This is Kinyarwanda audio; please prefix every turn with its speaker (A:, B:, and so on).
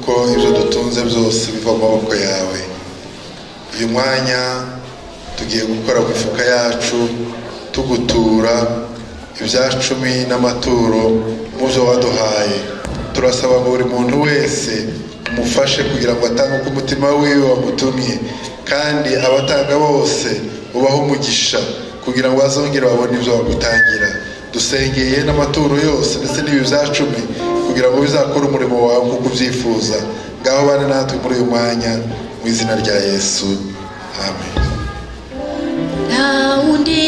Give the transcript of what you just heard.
A: Kuko ibyo dutunze byose biva mu maboko yawe. Uyu mwanya tugiye gukora mu mifuka yacu, tugutura ibya cumi n'amaturo mu byo waduhaye. Turasaba ngo buri muntu wese umufashe kugira ngo atange uko umutima wiwe wamutumye, kandi abatanga bose ubahe umugisha kugira ngo bazongere babone ibyo bagutangira. Dusengeye n'amaturo yose ndetse n'ibi bya cumi kugira ngo bizakore umurimo wawe nk'uko ubyifuza. Ngaho bane natwe muri uyu mwanya, mu izina rya Yesu, amen.
B: Nta wundi.